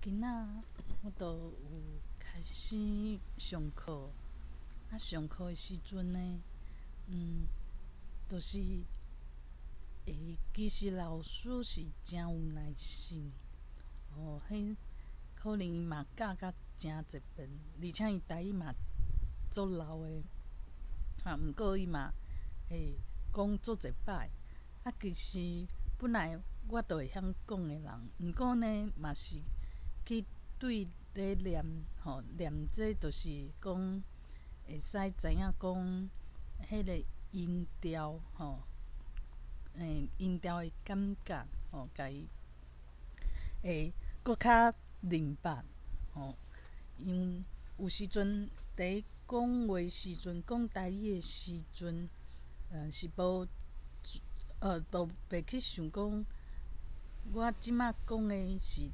今仔我都有開始上課，啊，上課的時陣呢，就是其實老師是誠有耐心，哦，彼可能伊嘛教甲誠濟遍，而且伊台語嘛足流的，啊，毋過伊嘛會講足濟擺，啊，其實本來我都會曉講的人，毋過呢，嘛是去對咧念，吼，念這就是講會使知影講彼个音調，吼，音調的感覺，吼，共伊會閣較明白，吼，因為有時陣佇講話時陣，講台語的時陣，是無，無袂去想講，我這馬講的是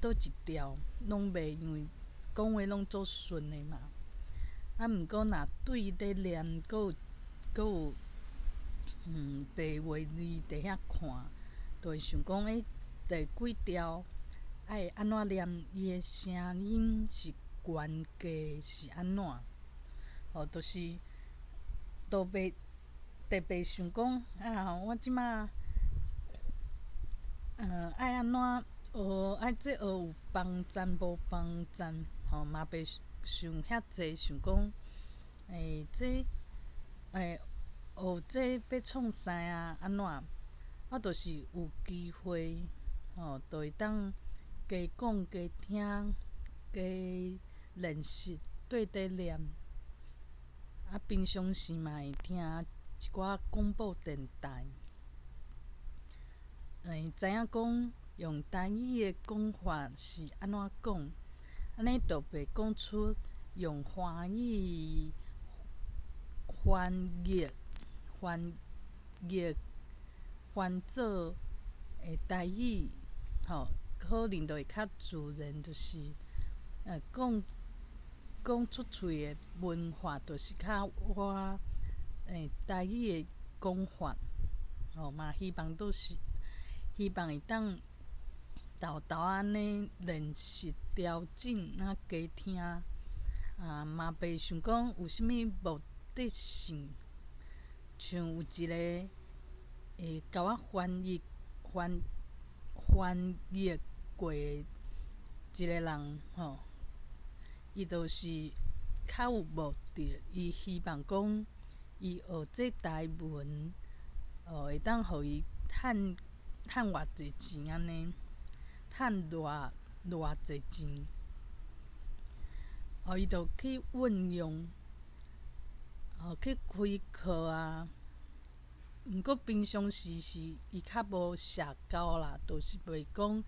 佗一調，攏袂，因為講話攏足順的嘛。啊，毋過若對咧念，閣有閣有，白話字佇遐看，就會想講，第幾調愛按怎念，伊的聲音是懸低是按怎？吼，就是都袂特別想講，啊，我這馬，愛按怎學，愛這學有幫贊無幫贊，吼，嘛袂想遐濟，想講，這，學這欲創啥啊？按怎？我就是有機會，吼，就會當加講加聽加練習對佇念。啊，平常時嘛會聽一寡廣播電台，知影講用台語的講法是按怎講，按呢就袂講出用華語翻譯翻譯翻做的台語，吼，可能就會較自然，就是講講出喙的文法，就是較倚台語的講法，吼，嘛希望都是希望會當沓沓按呢練習調整啊，加聽啊，嘛袂想講有啥物目的性，像有一个會共我翻譯翻翻譯過的一个人吼，伊就是較有目的，伊希望講伊學這台文，哦，會當予伊趁趁偌濟錢按呢，趁偌偌濟錢，哦，伊就去運用，哦，去開課啊。毋過平常時是伊較無社交啦，就是袂講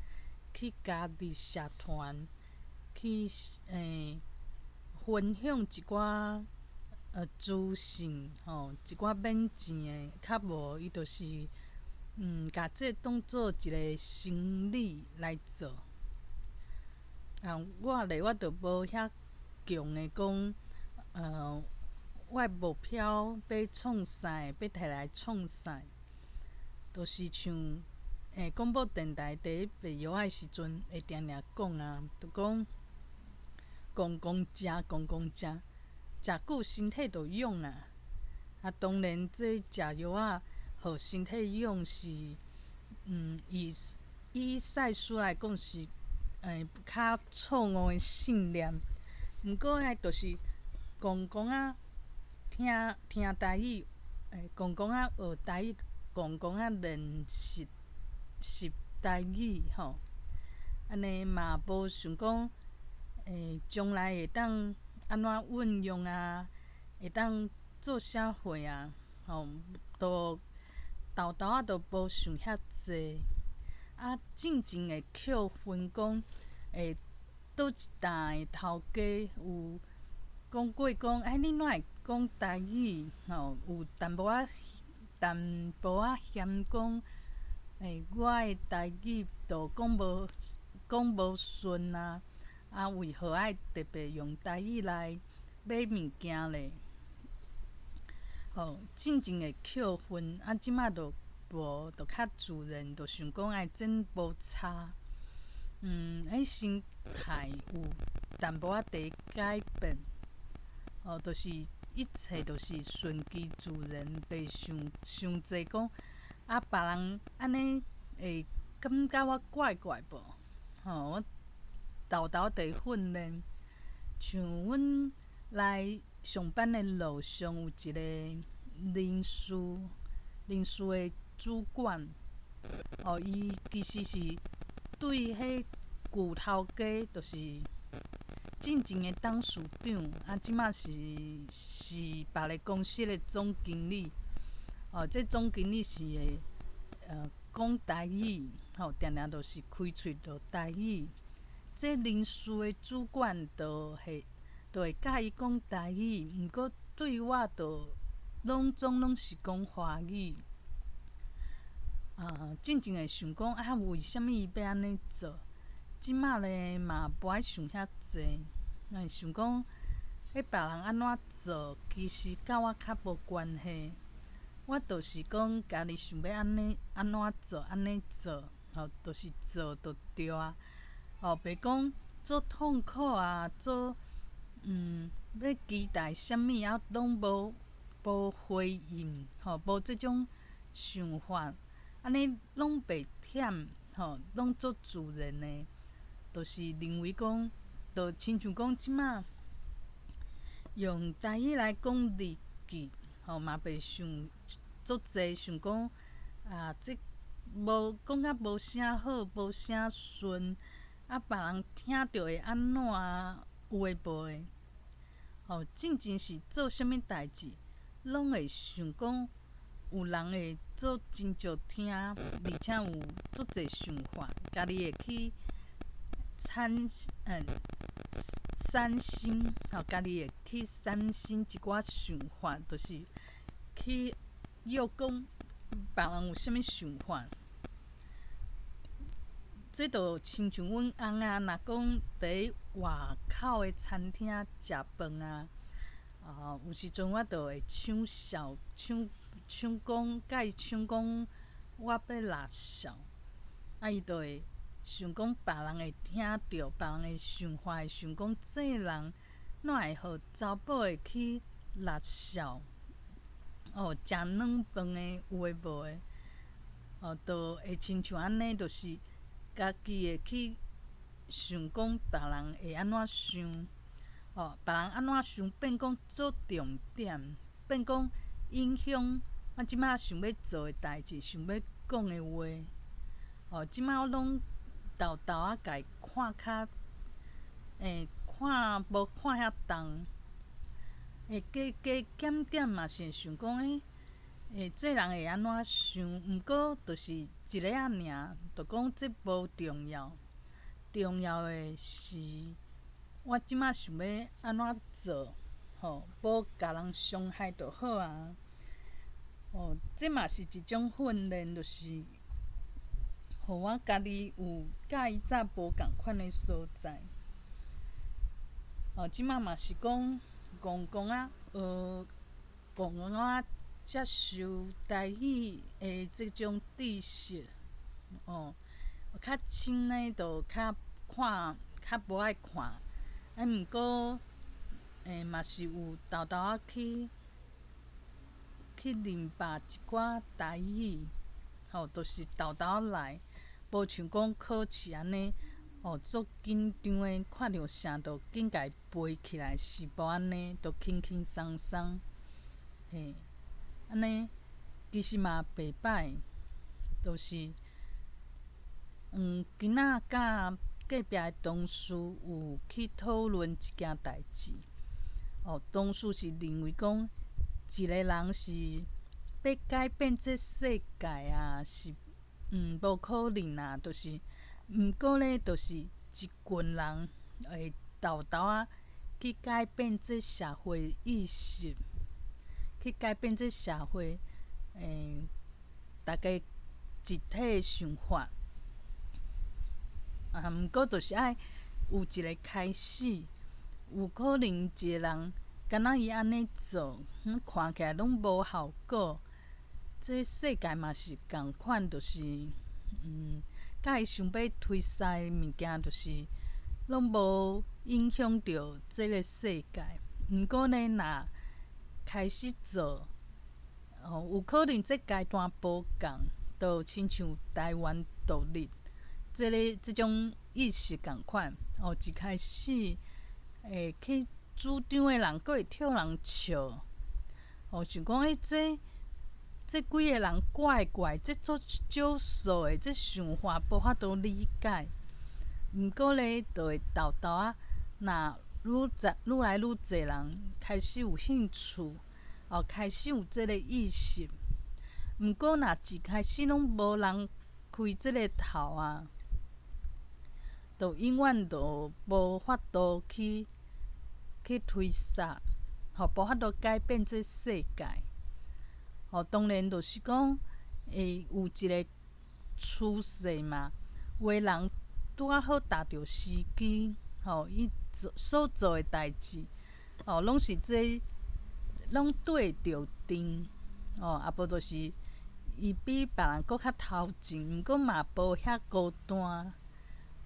去加入社團，去分享一寡資訊吼，一寡免錢的較無，伊就是共這當做一个生理來做。啊，我咧我就無遐強的講，我的目標欲創啥，欲提來創啥，就是像廣播電台佇咧賣藥仔的時陣，會定定講啊，就講戇戇食，戇戇食，食久身體就勇啊。啊，當然這食藥仔予身體勇是，以以賽斯來講是較錯誤的信念。毋過呢，就是戇戇仔聽聽台語，戇戇仔學台語，戇戇仔練習習台語吼。按呢嘛無想講，將來會當按怎運用啊？會當做啥貨啊？吼，都沓沓仔都無想遐濟。啊，進前會扣分講，佗一搭的頭家有講過講，欸，你哪會講台語？吼，有淡薄仔淡薄仔嫌講，我的台語都講無講無順啊，啊，為何愛特別用台語來買物件咧？吼，進前會扣分，啊，這馬就無，就較自然，就想講愛真無差。彼心態有淡薄仔佇改變，哦，就是一切都是順其自然，袂想傷濟講啊，別人按呢會感覺我怪怪無？吼，我沓沓佇訓練，像阮來上班的路上有一個人事，人事的主管，哦，伊其實是對彼舊頭家，就是進前的董事長，啊，這馬是別个公司的總經理。哦，這總經理是會講台語，吼，定定都是開喙就台語。這人事的主管就會佮伊講台語，毋過對我就攏總攏是講華語。啊，進前會想講啊，為啥物伊欲按呢做？這馬咧嘛無愛想遐濟，會想講，彼別人按怎做，其實佮我較無關係。我就是講家己想欲按呢按怎做，按呢做，吼，就是做就對啊。哦，袂講足痛苦啊，足欲期待啥物啊，攏無回應，吼，無這種想法，按呢攏袂忝，吼，攏足自然的。就是認為講，就親像講這馬用台語來講日記，吼嘛袂想足濟，想講啊，這無講甲無啥好，無啥順，啊，別人聽著會按怎啊？有的無的，吼，進前是做啥物代誌，攏會想講有人會做真少聽，而且有足濟想法，家己會去產產生，吼，家己會去產生一寡想法，就是去臆講別人有啥物想法。這就親像阮翁仔，若講佇外口的餐廳食飯啊，啊，有時陣我就會搶笑，搶搶講，共伊搶講我欲抐潲，啊，伊就會想講別人會聽著，別人的想法會想講，這人哪會予查某會去抐潲？哦，食軟飯的有的無的，哦，就會親像按呢，就是家己會去想講別人會按怎想，哦，別人按怎想變講足重點，變講影響我這馬想欲做的代誌，想欲講的話，哦，這馬我攏沓沓仔共伊看較，看無看遐重，加加減減嘛是會想講，這人會按怎想？毋過就是一个仔爾，就講這無重要，重要的是我這馬想欲按怎做，吼，無共人傷害就好啊。哦，這嘛是一種訓練，就是予我家己有佮以早無仝款的所在。哦，這馬嘛是講戇戇仔學，戇戇仔接受台語的這種知識，哦，較深呢，就較看較無愛看，啊，毋過嘛是有沓沓仔去明白一寡台語，吼，就是沓沓仔來，無像講考試按呢，哦，足緊張的，看著啥就緊共伊背起來，是無按呢，就輕輕鬆鬆，嘿，按呢其實嘛袂歹，就是，今仔佮隔壁的同事有去討論一件代誌，哦，同事是認為講，一个人是欲改變這世界啊，是無可能啊，就是，毋過咧，就是一群人會沓沓仔去改變這社會意識，去改變這社會，大家集體的想法。啊，毋過就是愛有一个開始，有可能一个人敢若伊按呢做，看起來攏無效果。這世界嘛是仝款，就是佮伊想欲推捒的物件，就是攏無影響著這个世界。毋過呢，若開始做，哦，有可能這階段無仝，就親像台灣獨立這个這種意識仝款。哦，一開始會去主張的人，閣會予人笑。哦，想講欸，這幾個人怪怪，這足少數的，這想法無法度理解。毋過咧，就會沓沓仔，若愈濟愈來愈濟人開始有興趣，哦，開始有這个意識。毋過若一開始攏無人開這个頭啊，就永遠就無法度去推捒，吼，無法度改變這世界。吼，當然就是講會有一个趨勢嘛，有的人拄仔好踏著時機，吼，伊做所做的代誌，吼，攏是這攏對著陣，吼，啊無就是伊比別人閣較頭前，毋過嘛無遐孤單，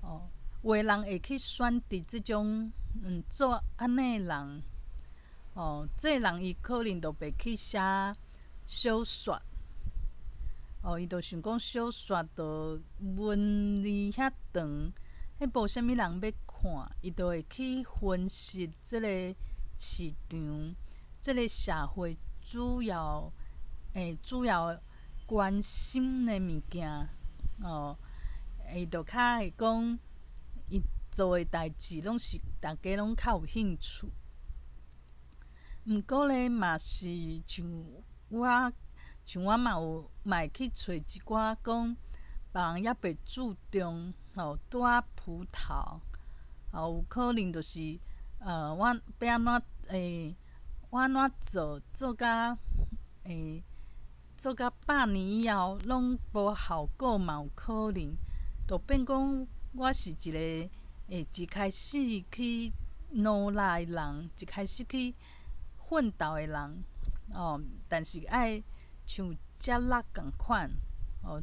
哦，有的人會去選擇這種做按呢的人，哦，這个人伊可能就袂去寫小說，哦，伊就想講小說就文字遐長，彼無啥物人欲看，伊就會去分析這个市場，這个社會主要關心的物件，哦，伊就較會講，伊做的代誌攏是逐家攏較有興趣。毋過咧，嘛是像我嘛有嘛會去揣一寡講，別人猶袂注重吼，拄仔葡萄，吼，有可能就是我欲按怎我按怎做，做甲100年以後攏無效果嘛有可能，就變講我是一个一開始去努力的人，一開始去奮鬥的人，哦，但是愛像接力仝款，哦，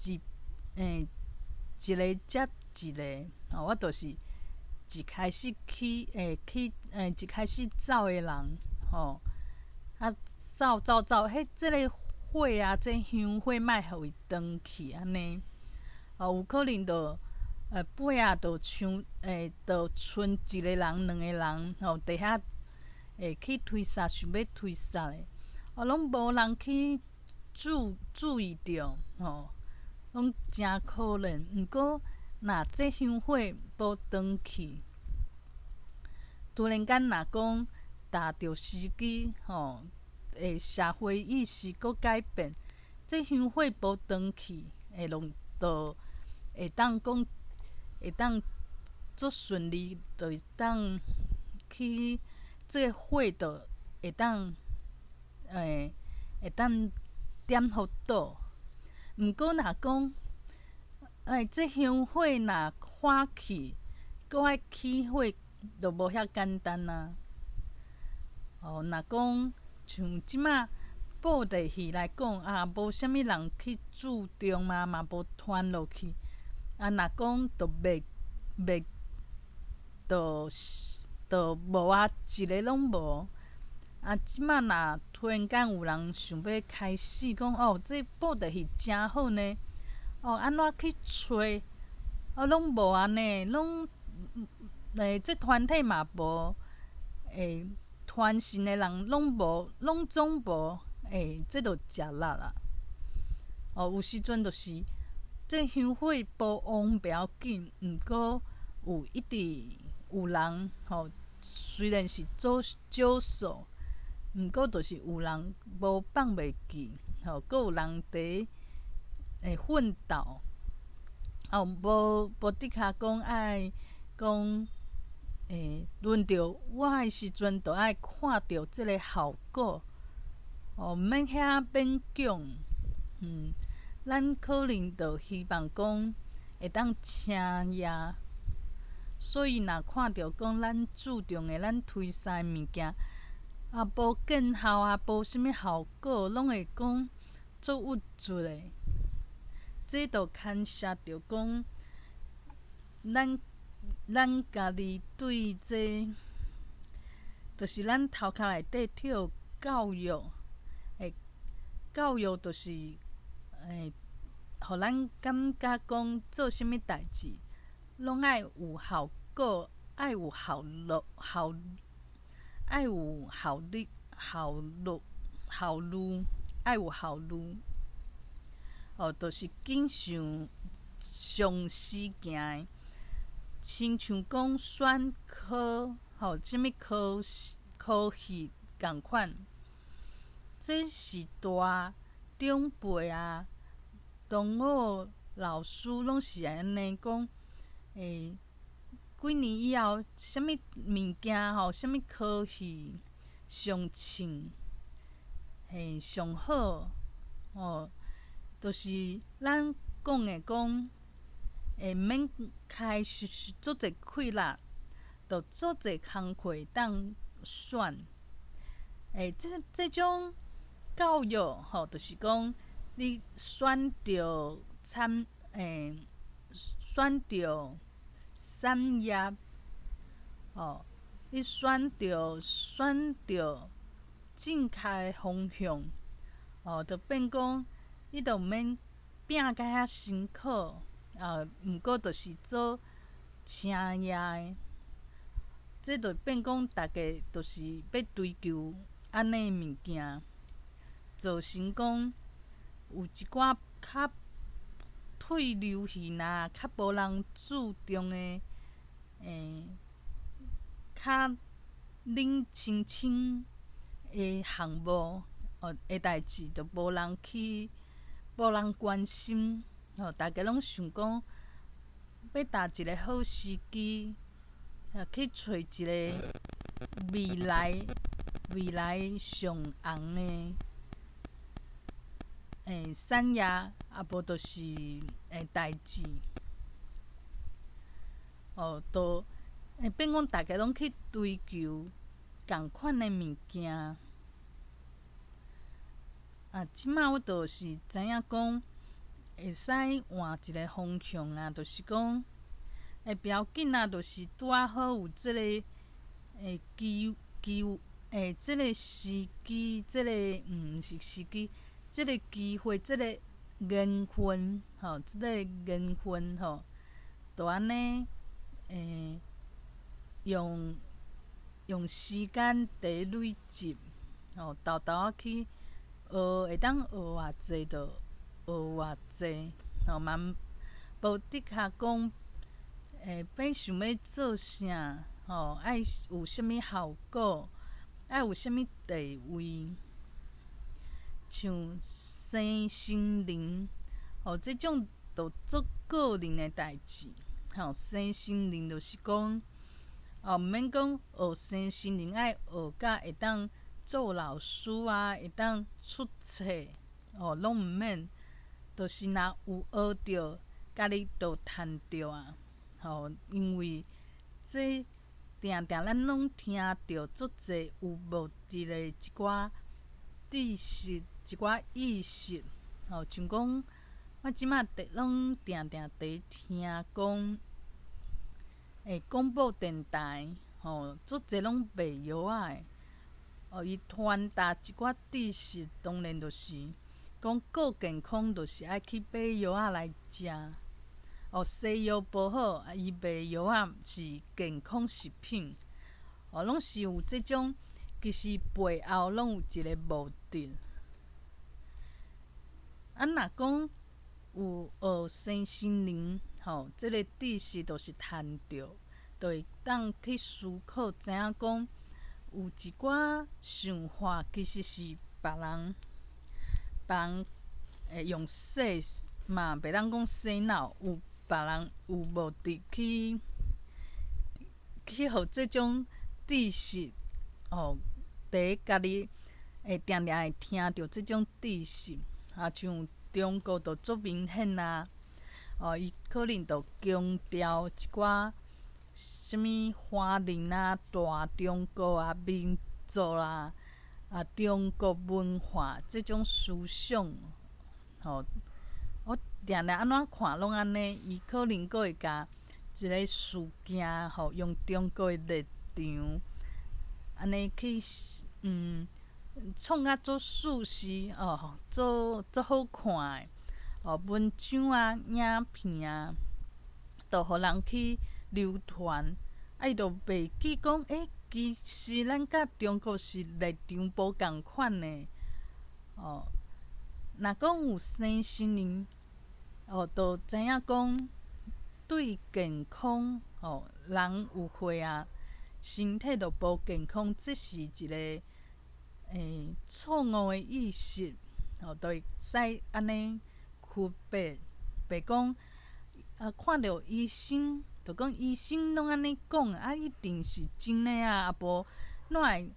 一个接一个，哦，我就是一開始去去一開始走的人，吼，啊走走走，彼這个火啊，這香火莫予伊斷去按呢，哦，有可能就尾仔就像就賰一个人、兩個人，吼，佇遐會去推捒，想欲推捒的，哦，攏無人去注意著，吼，攏誠可憐。毋過，若這香火無斷去，突然間若講踏著時機，吼，社會意識閣改變，這香火無斷去，會攏就會當講會當足順利，就會當去這个火就會當點予倒。毋過若講，這香火若火去，閣愛起火就無遐簡單啊。哦，若講像這馬布袋戲來講，啊，無啥物人去注重啊，嘛無傳落去。啊，若講就滅滅，就無啊，一个攏無。啊，這馬若突然間有人想欲開始講，哦，這布袋戲誠好呢，哦，按怎去揣？哦，攏無按呢，攏這團體嘛無，傳承的人攏無，攏總無，這就食力啊。哦，有時陣就是這香火無旺袂要緊，毋過有一直有人吼，雖然是做少數，毋過就是有人無放袂記，吼，閣有人佇奮鬥，哦，無的確講愛講，輪著我的時陣，就愛看著這个效果，哦，毋免遐勉強，咱可能就希望講會當請業，所以若看著講咱注重的、咱推捒的物件，啊，無見效啊，無啥物效果，攏會講足鬱卒的。這就牽涉著講，咱咱家己對這，就是咱頭殼內底著教育，欸，教育就是欸，予咱感覺講做啥物代誌，攏愛有效果，愛有效率，效，愛有效率，效率，效率，愛有效率。哦，就是緊想上時行的，親像講選科，吼，啥物科科系仝款，這是大長輩啊，同學老師攏是按呢講，欸，幾年以後，啥物物件吼，啥物科系上凊，嘿，上好，吼，就是咱講的講，會免開足濟氣力，就足濟工課會當選。欸，這這種教育吼，就是講你選著產，欸，選著產業，吼，你選著選著正確的方向，哦，就變講你就毋免拚甲遐辛苦，啊，毋過就是做車業的，這就變講逐家就是欲追求按呢物件，造成講有一寡較退流行啊，較無人注重的，欸，較冷清清的項目，哦，的代誌，就無人去，無人關心，吼，逐家攏想講，欲踏一個好時機，啊，去揣一個未來未來上紅的，欸，產業，啊無就是欸代誌，哦，都會變講逐家攏去追求仝款的物件。啊，這馬我就是知影講，會使換一個方向啊，就是講，會不要緊啊，就是拄仔好有這個欸機機欸這個時機，這個毋是時機，這個機會，這個緣分，吼，這個緣分吼，就按呢，欸，用用時間佇累積，吼，沓沓仔去學，會當學偌濟就學偌濟，吼嘛無的確講，欸，欲想欲做啥，吼，愛有啥物效果，愛有啥物地位，像生新人，吼，這種就足個人的代誌，吼，生新人就是講，哦，毋免講學生新人愛學甲會當做老師啊，會當出冊，哦，攏毋免，就是若有學著，家己就趁著啊，吼，因為這定定咱攏聽著足濟有目的的一寡知識、一寡意識，吼，像講我這馬佇攏定定佇聽講，欸，廣播電台，吼，足濟攏賣藥仔的。哦，伊傳達一寡知識，當然就是講顧健康，就是愛去買藥仔來食。哦，西藥無好，啊，伊賣藥仔是健康食品。哦，攏是有這種，其實背後攏有一個目的。啊，若講有學身心靈，吼，這個知識就是趁著，就會當去思考，知影講。有一寡想法，其實是別人，別人會用洗嘛，袂當講洗腦，有別人有目的去去予這種知識，哦，佇家己會定定會聽著這種知識，啊，像中國就足明顯啊，哦，伊可能就強調一寡。啥物華人啊、大中國啊、民族啦、啊中國文化這種思想，吼，我定定按怎看攏按呢，伊可能閣會共一个事件吼，用中國的立場按呢去創甲足舒適哦，足足好看的哦，文章啊、影片啊，就予人去流傳，啊伊就袂記講，欸，其實咱佮中國是立場無仝款的，哦。若講有身心靈，哦，就知影講對健康，哦，人有歲啊，身體就無健康，這是一個錯誤的意識，哦，就會使按呢區別，袂講啊，看著醫生，就講醫生攏按呢講，啊，一定是真的啊，啊無哪會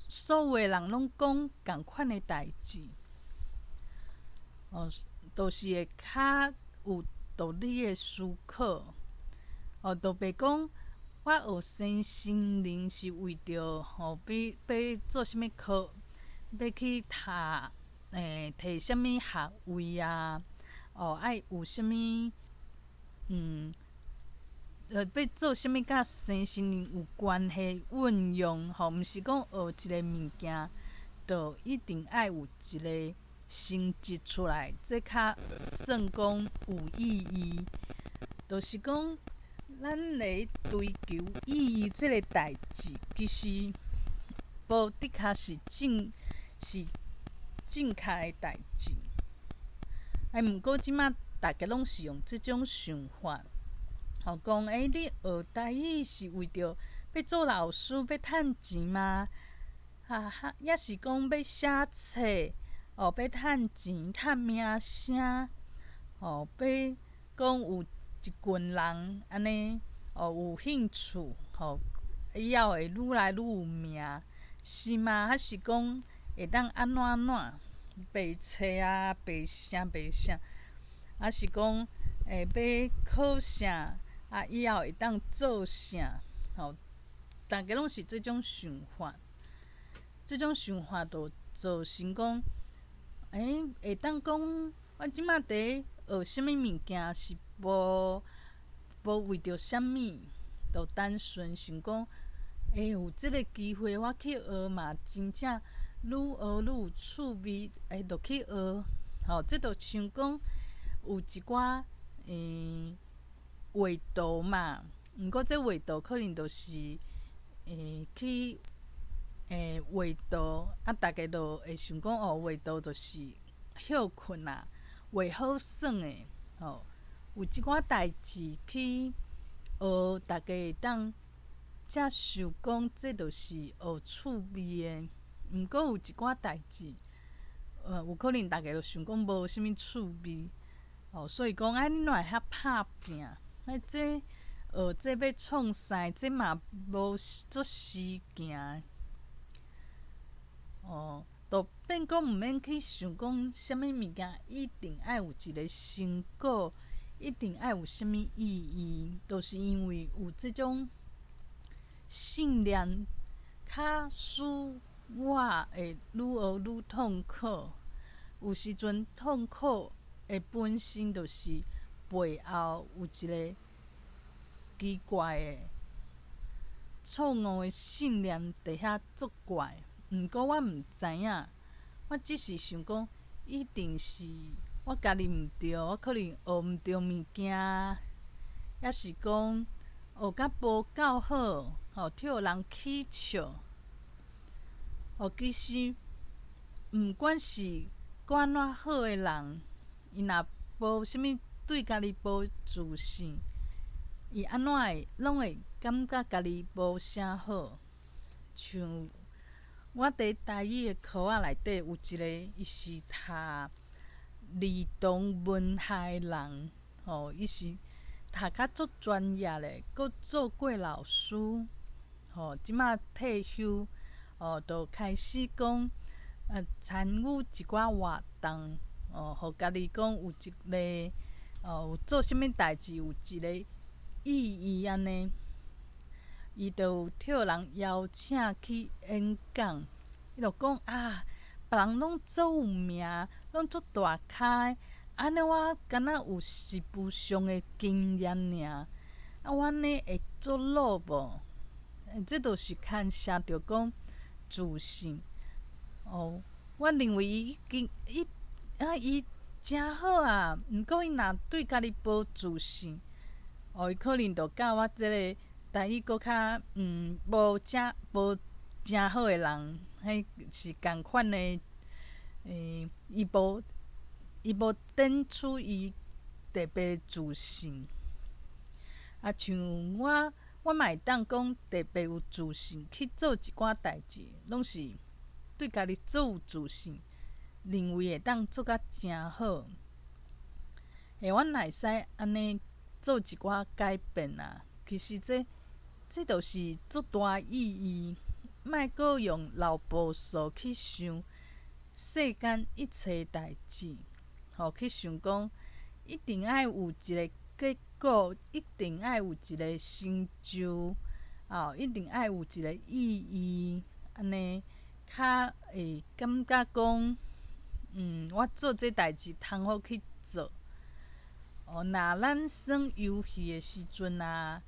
所有的人攏講仝款的代誌？哦，就是會較有道理的思考，哦，就袂講我學身心靈是為著吼，欲做啥物科，欲去讀摕啥物學位啊？哦，愛有啥物欲做啥物佮身心靈有關係運用吼，毋是講學一個物件，就一定愛有一個成績出來，這較算講有意義。就是講，咱咧追求意義這个代誌，其實無的確是正確的代誌。哎，毋過這馬逐家攏是用這種想法，吼講欸，你學台語是為著欲做老師，欲趁錢嗎？啊哈，抑是講欲寫冊？哦，欲趁錢、趁名聲，哦，欲講有一群人按呢，哦，有興趣，吼，以後會愈來愈有名，是嗎？還是講會當按怎按怎賣冊啊、賣啥賣啥，還是講欲考啥，啊，以後會當做啥？吼，逐家攏是這種想法，這種想法就造成講，欸，會當講，我這馬佇學啥物物件是無為著啥物，就單純想講，欸，有這个機會我去學嘛，真正愈學愈有趣味，欸，就去學，吼，這就像講有一寡畫圖嘛，毋過這畫圖可能就是，去畫圖，啊，逐家就會想講哦，畫圖就是歇睏啊，畫好耍的，吼，有一寡代誌去學，逐家會當接受講，這就是學趣味的。毋過有一寡代誌，有可能逐家就想講無啥物趣味，哦，所以講啊，你哪會遐拍拚？啊，這學這欲創啥？這嘛無足時行。哦，就變講毋免去想講啥物物件一定愛有一個成果，一定愛有啥物意義，就是因為有這種信念，較使我會愈學愈痛苦。有時陣痛苦的本身就是背後有一個奇怪的錯誤的信念佇遐作怪。毋過我毋知影，我只是想講，一定是我家己毋對，我可能學毋著物件，抑是講學甲無夠好，吼，予人起笑。哦，其實毋管是閣按怎好的人，伊若無啥物對家己無自信，伊按怎會攏會感覺家己無啥好。像我佇台語的科仔內底有一个，伊是讀兒童文學的人，吼，伊是讀甲足專業的，閣做過老師，吼，這馬退休，哦，就開始講，參與一寡活動，哦，予家己講有一個，哦，有做啥物代誌有一個意義按呢。伊就有予人邀請去演講，伊就講啊，別人攏足有名，攏足大咖的，按呢我敢若有實務上的經驗爾，啊，我按呢會做老無？這就是牽涉著講自信。哦，我認為伊已經伊啊伊誠好啊，毋過伊若對家己無自信，哦，伊可能就佮我這个台語閣較無誠無誠好的人，彼是仝款的，伊無展出伊特別自信。啊，像我，我嘛會當講特別有自信去做一寡代誌，攏是對家己足有自信，認為會當做甲誠好。欸，阮若會使按呢做一寡改變啊，其實這就是足大意義。莫閣用老步數去想世間一切代誌，吼，去想講一定愛有一个結果，一定愛有一个成就，哦，一定愛有一个意義，按呢較會感覺講，我做這代誌通好去做。哦，若咱耍遊戲的時陣啊，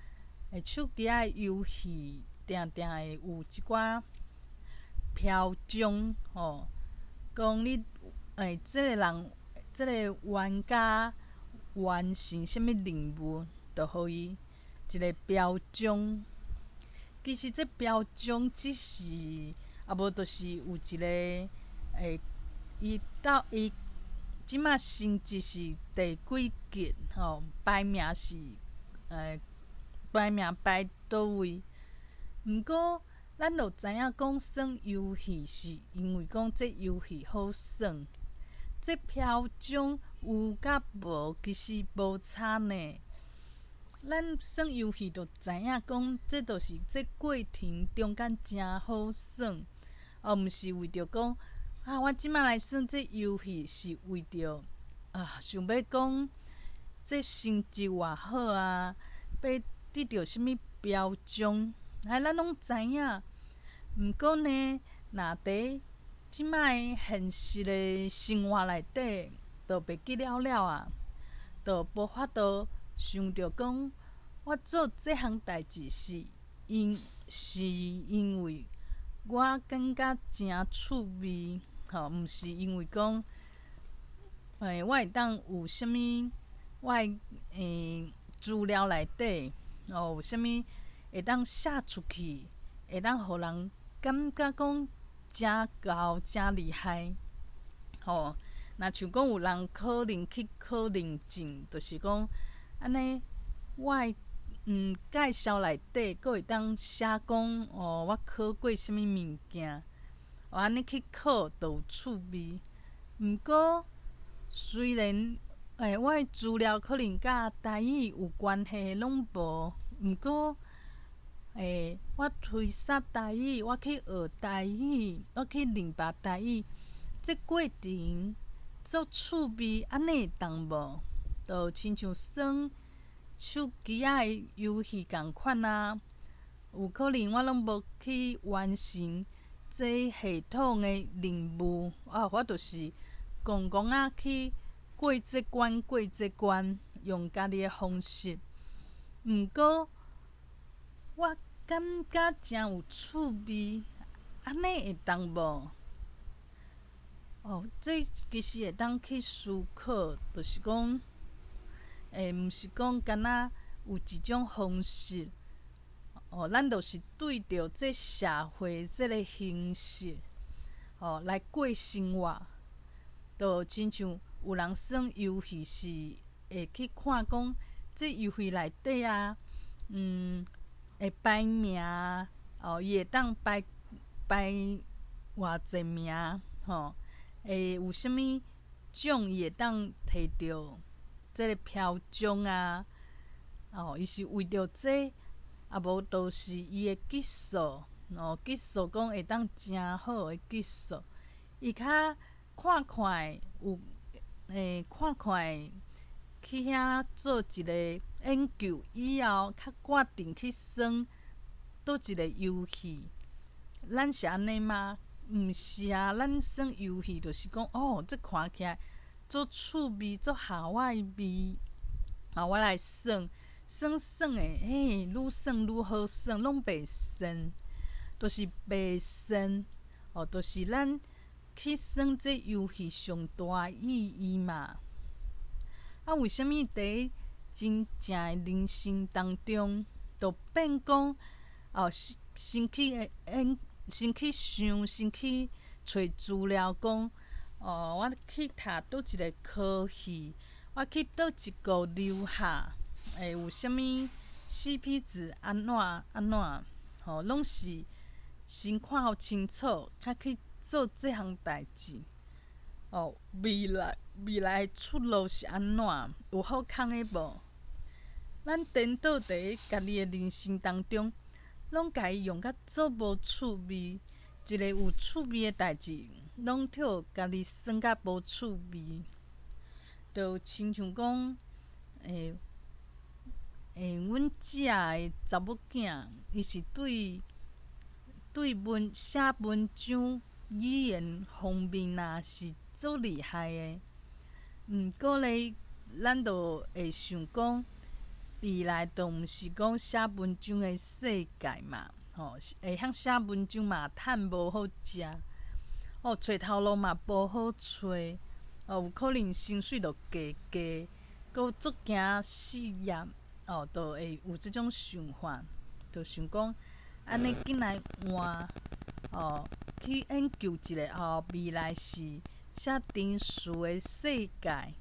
手機仔遊戲定定會有一寡標章，吼，講你這个人，這个玩家完成啥物任務，就予伊一个標章。其實這標章只是，啊無就是有一个，伊到伊這馬成績是第幾級，吼，排名是，排名排佗位。毋過，咱就知影講耍遊戲是因為講這遊戲好耍，這標章有佮無其實無差呢。咱耍遊戲就知影講，這就是這過程中間誠好耍，而毋是為著講啊，我這馬來耍這遊戲是為著啊，想欲講這成績偌好啊，欲得著啥物標章，啊，咱攏知影。毋過呢，若佇這擺現實的生活內底，就袂記了了啊，就無法度想著講，我做這項代誌是因為我感覺誠趣味，吼，毋是因為講，我會當有啥物，我的資料內底，哦，有啥物會當寫出去，會當予人感覺講誠𠢕、誠厲害，吼。若像講有人可能去考認證，就是講按呢，我的介紹內底閣會當寫講，哦，我考過啥物物件，哦，按呢去考就有趣味。毋過雖然我的資料可能佮台語有關係的攏無，毋過我推捒台語，我去學台語，我去明白台語，這過程足趣味，按呢會當無？就親像耍手機仔的遊戲仝款啊，有可能我攏無去完成這系統的任務，啊，我就是戇戇仔去過這關過這關，用家己的方式。毋過我感覺誠有趣味，按呢會當無？哦，這其實會當去思考，就是講，毋是講敢若有一種方式，哦，咱就是對著這社會這个形式，哦，來過生活，就親像有人耍遊戲是會去看講，這遊戲內底啊，會排名，哦，伊會當排排偌濟名，吼，會有啥物獎，伊會當摕著這个標章啊，哦，伊是為著這，啊無就是伊的技術，哦，技術講會當誠好的技術，伊較看看有，看看去遐做一个研究以後，較決定去耍佗一个遊戲。咱是按呢嗎？毋是啊，咱耍遊戲就是講，哦，這看起來足趣味，足合我的味，啊，我來耍，耍耍的，嘿，愈耍愈好耍，攏袂跣，就是袂跣，哦，就是咱去耍這遊戲上大意義嘛。啊，為啥物佇真正的人生當中，就變講哦，先去研，先去想，先去揣資料，講哦，我去讀佗一個科系，我去佗一國留學，會有啥物 CP 值按怎按怎，吼，攏是先看予清楚，才去做這項代誌。哦，未來出路是按怎？有好康的無？咱顛倒佇家己的人生當中，攏共伊用甲足無趣味，一個有趣味的代誌，攏予家己耍甲無趣味，就親像講，阮遮的查某囝，伊是對文寫文章語言方面啊，是足厲害的。毋過咧，咱就會想講，未來就毋是講寫文章的世界嘛，吼，會曉寫文章嘛，趁無好食，哦，揣頭路嘛無好揣，哦，有可能薪水就低低，閣足驚失業，哦，就會有這種想法，就想講，按呢緊來換，哦，去研究一下哦，未來是寫程式的世界，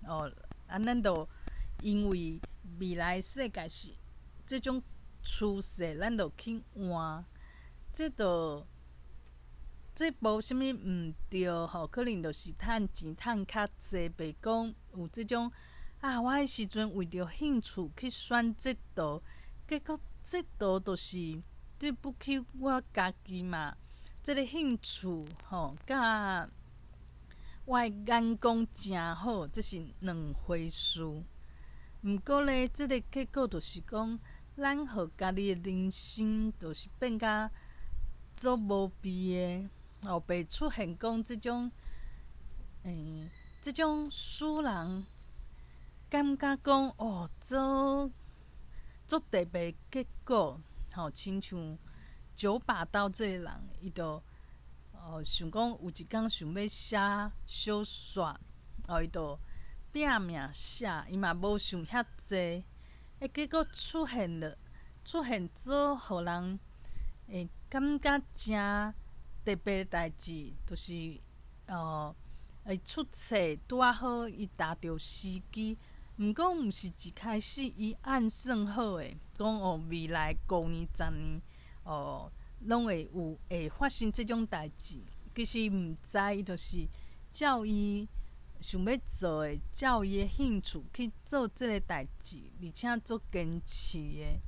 哦，啊，咱就因為未來世界是這種趨勢，咱就去換，這就這無啥物毋對吼，可能就是趁錢趁較濟，袂講有這種啊，我彼時陣為著興趣去選這道，結果這道就是對不起我家己嘛。這个興趣吼，佮我的眼光誠好，這是兩回事。毋過咧，這个結果就是講，咱予家己的人生就是變甲足無味的，哦，袂出現講這種，這種使人感覺講哦，足足特別結果，吼，親像九把刀這個人，伊就哦想講有一工想欲寫小說，哦，伊就拼命寫，伊嘛無想遐濟，結果出現了，出現做予人會感覺誠特別的代誌，就是哦，伊出冊拄仔好，伊踏著時機。毋過毋是一開始伊按算好的，講哦未來5年、10年，哦，攏會有會發生這種代誌。其實毋知，伊就是照伊想欲做的，照伊的興趣去做這个代誌，而且足堅持的，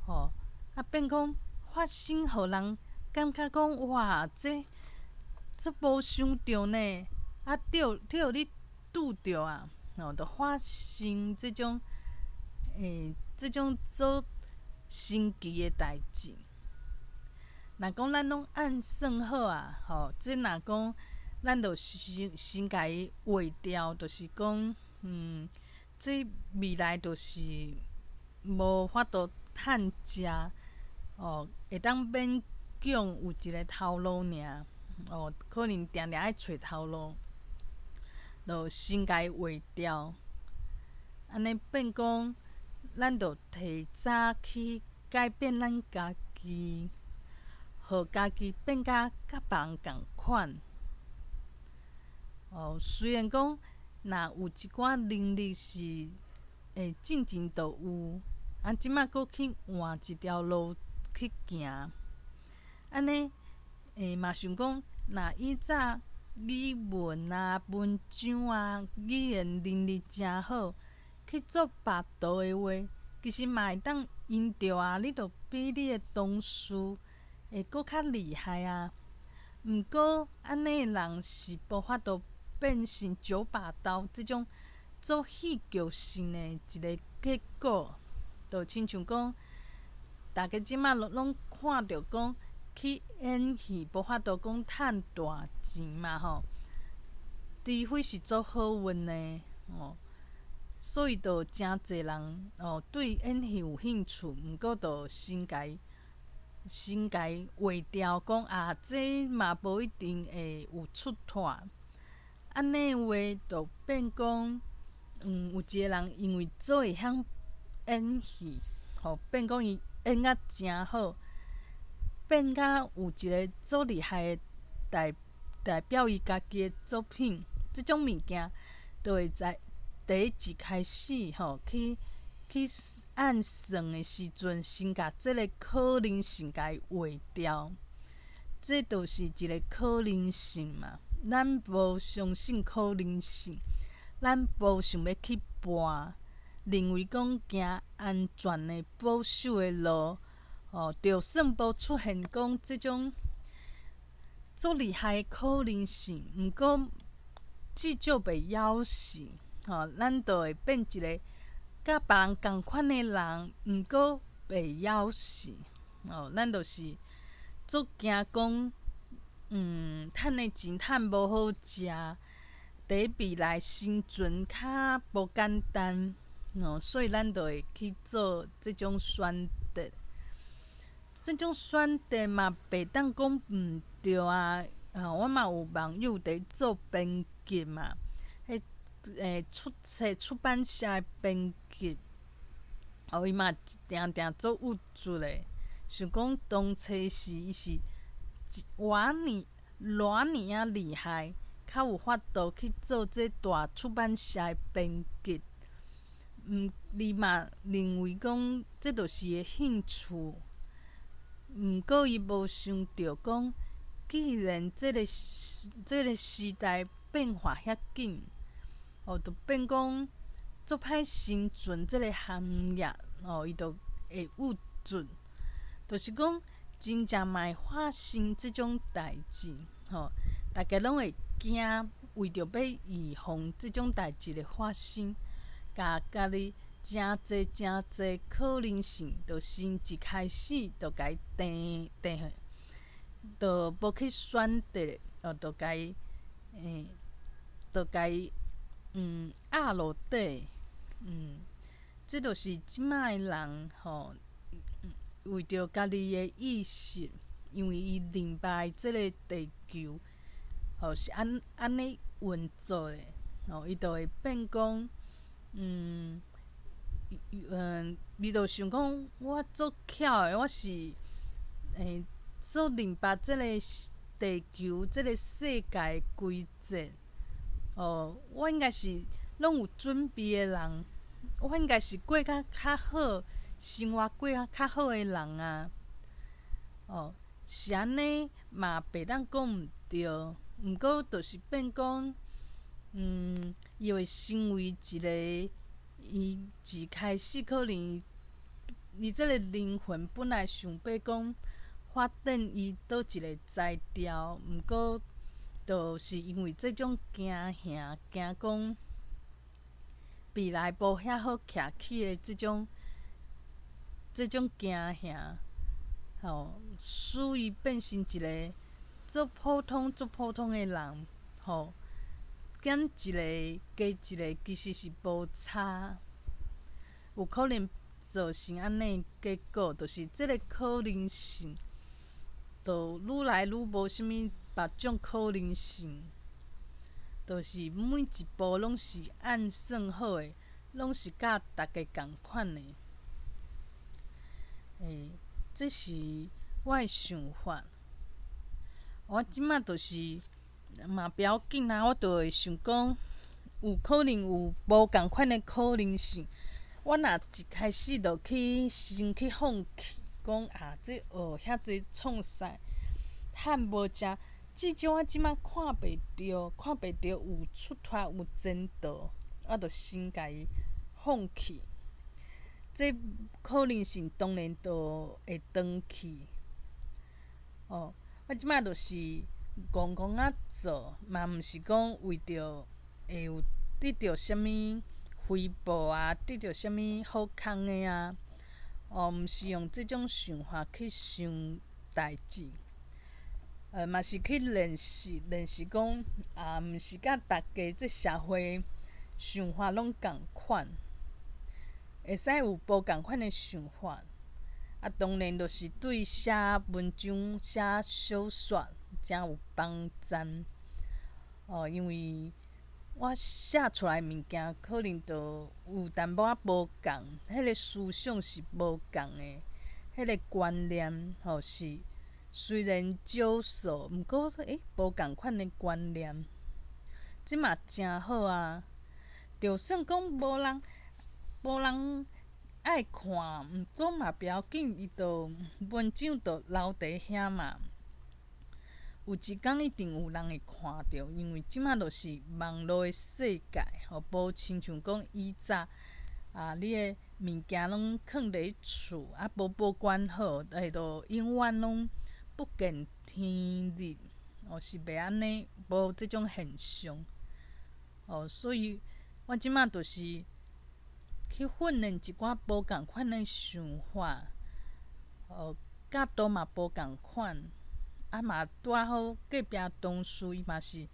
吼啊變講發生，予人感覺講哇，這這無想著呢，啊著著予你拄著啊，吼，就發生這種這種足神奇的代誌。若講咱攏按算好啊，吼，這若講咱就先先共伊劃掉，就是講，這未來就是無法度趁食，哦，會當勉強有一个頭路爾，哦，可能定定愛揣頭路，就先共伊劃掉，按呢變講，咱就提早去改變咱家己，予家己變甲佮別人仝款。哦，雖然講，若有一寡能力是進前就有，啊，這馬閣去換一條路去行，按呢，嘛想講，若以早語文啊、文章啊、語言能力誠好，去做別道的話，其實嘛會當用著啊。你就比你的同事會閣較厲害啊。毋過，按呢的人是無法度變成九把刀這種足戲劇性的一个結果，就親像講，大家這馬攏看著講去演戲，無法度講趁大錢嘛吼。除非是足好運的哦，所以就誠濟人哦對演戲有興趣，毋過就先共劃掉，講啊，這嘛無一定會有出脫。按呢話就變講，有一个人因為做會曉演戲，吼，變講伊演甲誠好，變甲有一个足厲害的代表伊家己的作品，這種物件就會在第一開始吼去按算的時陣，先共這个可能性共伊劃掉，這就是一个可能性嘛。咱無相信可能性，咱無想欲去搏，認為講行安全的保守的路，哦，就算無出現講這種足厲害的可能性，毋過至少袂枵死，吼，咱就會變一个佮別人仝款的人，毋過袂枵死，哦，咱就是足驚講，趁的錢趁無好食，佇未來生存較無簡單，哦，所以咱就會去做這種選擇。這種選擇嘛，袂當講毋對啊！啊，我嘛有網友佇做編輯嘛，彼出冊出版社的編輯，哦，伊嘛定定足鬱卒的，想講當初時伊是偌爾偌爾仔厲害，較有法度去做這大出版社的編輯。伊嘛認為講這就是伊的興趣，毋過伊無想著講，既然這个時代變化遐緊，哦，就變講足歹生存這个行業，哦，伊就會鬱卒，就是講真正嘛會發生這種代誌，吼，大家攏會驚，為著欲預防這種代誌的發生，共家己誠濟誠濟可能性，就先一開始就共伊定定，就無去選擇，哦，就共伊壓落底，這就是這擺的人吼，為著家己的意識，因為伊明白這个地球，吼是按呢運作的，吼，伊就會變講，伊就想講，我足巧的，我是足明白這个地球、這个世界的規則，哦，我應該是攏有準備的人，我應該是過甲較好，生活過甲較好的人啊，哦，是按呢嘛，袂當講毋對，毋過就是變講，伊會成為一个，伊一開始可能，伊這个靈魂本來想欲講發展伊佗一个才調，毋過就是因為這種驚嚇，驚講未來無遐好徛起的這種驚嚇，吼，使伊變成一个足普通、足普通的人，吼，減一个加一个其實是無差，有可能造成按呢結果，就是這个可能性，就愈來愈無啥物別種可能性，就是每一步攏是按算好的，攏是佮逐家仝款的。這是我的想法。我這擺就是嘛不要緊啊，我就會想講，有可能有無仝款的可能性。我若一開始就去先去放棄，講啊，這學遐濟創啥，趁無食，至少我這擺看袂著，看袂著有出脫有前途，我就先共伊放棄。這可能性當然就會斷去。哦，我這擺就是戇戇仔做，嘛毋是講為著會有得著啥物回報啊，得著啥物好康的啊，哦，毋是用這種想法去想代誌。嘛是去練習練習講，啊，毋是佮逐家這社會想法攏仝款，會使有無仝款的想法。啊，當然就是對寫文章、寫小說誠有幫助。哦，因為我寫出來物件可能就有淡薄仔無仝，彼個思想是無仝的，彼個觀念吼是雖然少數，毋過無仝款的觀念，這嘛誠好啊。就算講無人愛看，毋過嘛不要緊，伊就文章就留佇遐嘛。有一工一定有人會看著，因為這馬就是網路的世界，吼，無親像講以早啊，你的物件攏囥佇厝，啊，無保管好，會都永遠攏不見天日，哦，是袂按呢，無這種現象。哦，所以我這馬就是去訓練一寡無仝款的想法，哦，角度嘛無仝款。啊嘛拄仔好隔壁同事伊嘛是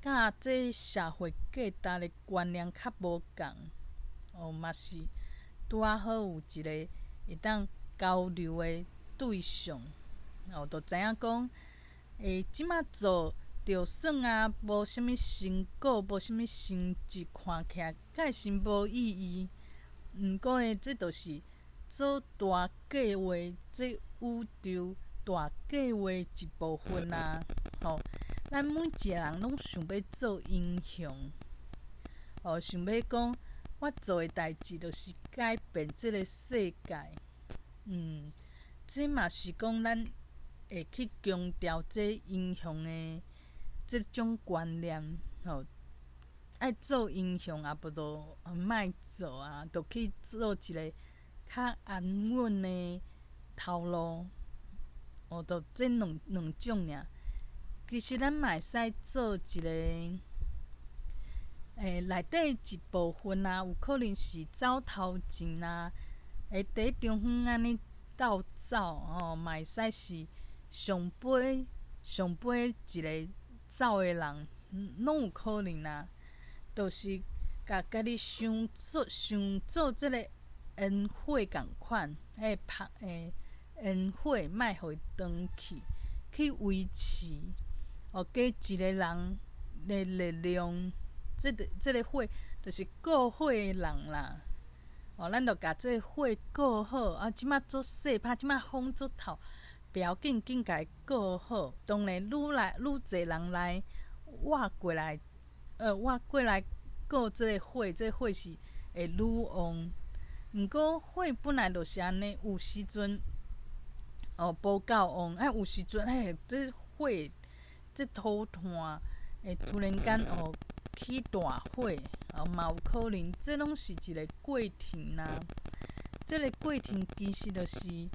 佮這社會價值的觀念較無仝，哦嘛是拄仔好有一個會當交流的對象，哦，就知影講，這馬做就算啊無啥物成果，無啥物成績，看起來蓋是無意義。毋過呢，這就是做大計劃，這宇宙大計劃一部分啊！吼，咱每一個人攏想欲做英雄，哦，想欲講我做的代誌就是改變這个世界。這嘛是講咱會去強調這英雄的這種觀念，吼，愛做英雄啊，無就莫做啊，就去做一个較安穩的頭路。哦，就這兩種爾。其實咱嘛會使做一个，內底一部分啊，有可能是走頭前啊，會佇中央按呢鬥走吼，嘛會使是上尾上尾一个走的人，攏有可能啊。就是共家己想做想做這个煙火仝款，彼個拍煙火莫予伊斷去，去維持哦，加一个人的力量，這個火就是顧火的人啦。哦，咱就共這个火顧好，啊，這馬足細拍，這馬風足透，不要緊，緊共伊顧好。當然，愈來愈濟人來倚過來，倚過來顧這个火，這个火是會愈旺。毋過火本來就是按呢，有時陣哦無夠旺，啊有時陣嘿，這火這塗炭會突然間哦起大火，哦嘛有可能，這攏是一个過程啦。這个過程其實就是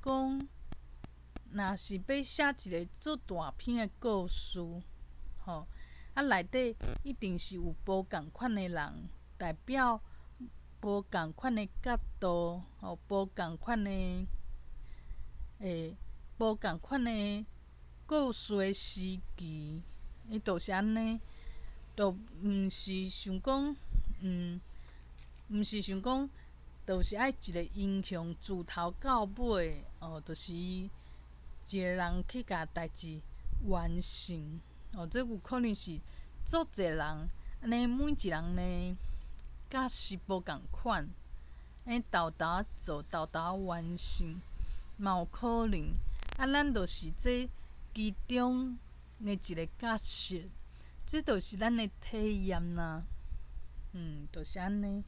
講，若是欲寫一个足大篇的故事，吼，啊內底一定是有無仝款的人，代表無仝款的角度，吼，無仝款的，無仝款的故事的時期，伊就是按呢，就毋是想講，毋是想講，就是愛一个英雄自頭到尾，哦，就是伊一个人去共代誌完成，哦，這有可能是足濟人，按呢每一人呢，角色無仝款，按呢沓沓做，沓沓完成，嘛有可能。啊，咱就是這其中的一个角色，這就是咱的體驗啦。就是按呢。